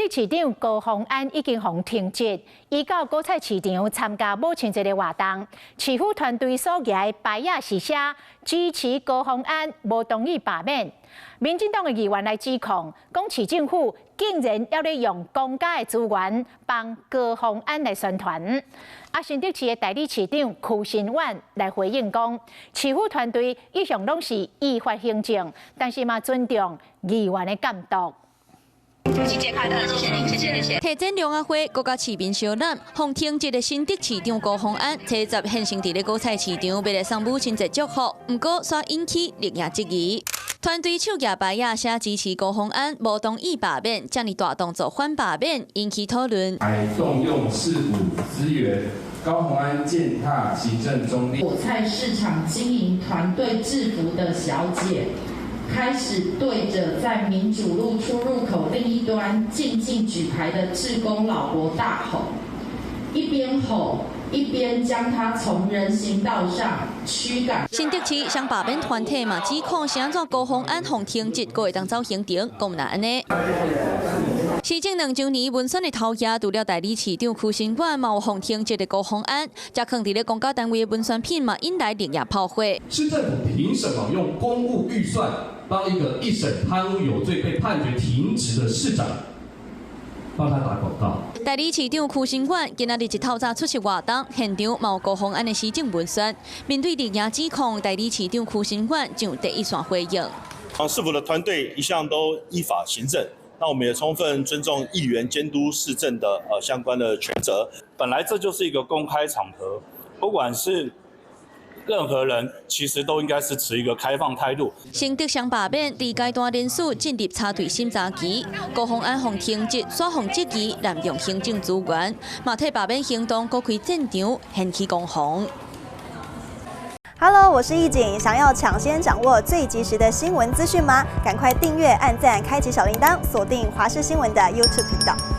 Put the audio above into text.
德市長高虹安已經予停職，伊到果菜市場參加母親節的活動，市府團隊所舉的牌仔是寫支持高虹安，無同意罷免。民進黨的議員來指控，講市政府竟然猶咧用公家的資源幫高虹安來宣傳。啊，新竹市的代理市長邱心遠來回應講，市府團隊一向攏是依法行政，但是嘛尊重議員的監督。母親節快樂，謝謝您，謝謝謝謝。提前兩仔花，閣佮市民相攬，予停職的新竹市長高虹安，初十現身佇咧果菜市場，欲來送母親節祝福，毋過煞引起綠營質疑。團隊手舉牌仔寫支持高虹安，無同意罷免，遮爾大動作反罷免，引起討論。還動用市府資源，高虹安踐踏行政中立。果菜市場經營團隊制服的小姐，開始對着在民主路出入口另一端靜靜舉牌的志工老伯大吼，一邊吼一邊將他從人行道上驅趕。新竹市雙罷免團體嘛指控是按怎高虹安予停職，閣會當走行程，講毋若按呢。施政2週年文宣的頭額，除了代理市長邱心遠，嘛有予停職的高虹安，遮囥佇咧公家單位的文宣品嘛引來綠營炮火。市政府憑什麼用公務預算幫一個一審貪污有罪被判決停職的市長幫他打廣告？代理市長邱心遠今仔日一透早出席活動，現場嘛有高虹安的施政文宣。面對綠營指控，代理市長邱心遠上第一線回應。啊，市府的團隊一向都依法行政，那我們也充分尊重議員監督市政的相關的權責。本來這就是一個公開場合，不管是任何人，其實都應該是持一個開放態度。新竹雙罷免，第階段連署進入插隊審查期，高虹安予停職，煞予質疑濫用行政資源，嘛替罷免行動閣開戰場，掀起攻防。 Hello，我是易景，想要搶先掌握最及時的新聞資訊嗎？趕快訂閱、按讚、開啟小鈴鐺，鎖定華視新聞的 YouTube 頻道。